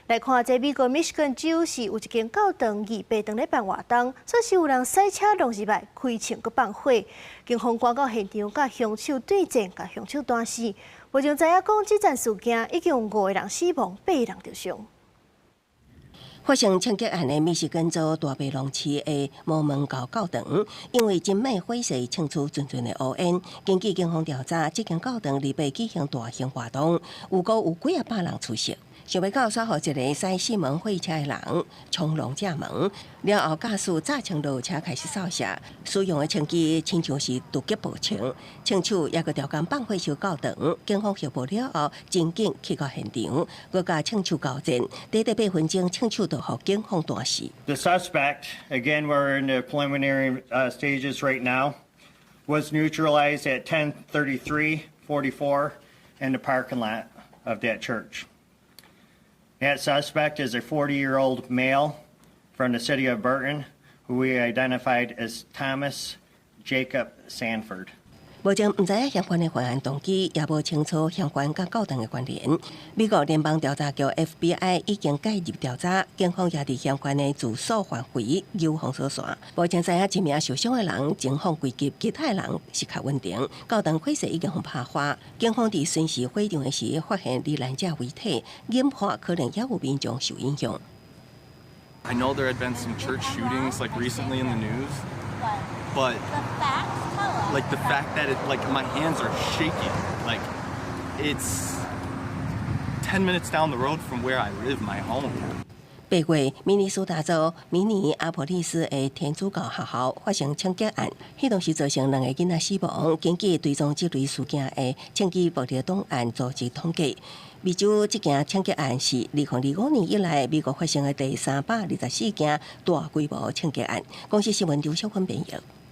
來看這美國密西根州是有一間教堂預備當咧辦活動，煞是有人駛車撞入來開槍閣放火，警方趕到現場，佮兇手對戰，共兇手彈死。目前知影講，這件事件已經有五個人死亡，八個人著傷。發生槍擊案的密西根州大白龍市的摩門教教堂，因為真猛火勢衝出陣陣的烏煙。根據警方調查，這間教堂禮拜舉行大型活動，預估有幾仔百人出席。想袂到，煞予一個駛四門貨車的人衝籠正門，了後駕駛炸槍落車開始掃射，使用的槍支親像是突擊步槍，槍手猶閣調工放火燒教堂。警方獲報了後，真緊去到現場，閣共槍手交戰，短短8分鐘，槍手就予警方彈死。 The suspect, again, we're in the preliminary stages right now, was neutralized at 10:33:44 in the parking lot of that church. That suspect is a 40-year-old male from the city of Burton, who we identified as Thomas Jacob Sanford. 目前毋知影嫌犯的犯案動機，也無清楚嫌犯佮教堂的關聯。美國聯邦調查局 FBI 已經介入調查，警方也佇嫌犯的住所範圍有封鎖線。目前知影一名受傷的人情況危急，其他的人是較穩定。教堂火勢已經予拍花，警方佇巡視火場的時發現罹難者遺體，研判可能也有民眾受影響。 I know there had been some church shootings like recently in the news, but like the fact that it like my hands are shaking, like it's 10 minutes down the road from where I live, my home. 八月，明尼蘇達州明尼阿波利斯的天主教學校發生槍擊案，彼當時造成兩個囡仔死亡。根據追蹤這類事件的槍支暴力檔案組織統計，密州這件槍擊案是2025年以來美國發生的第324件大規模槍擊案。公視新聞劉小芬編譯。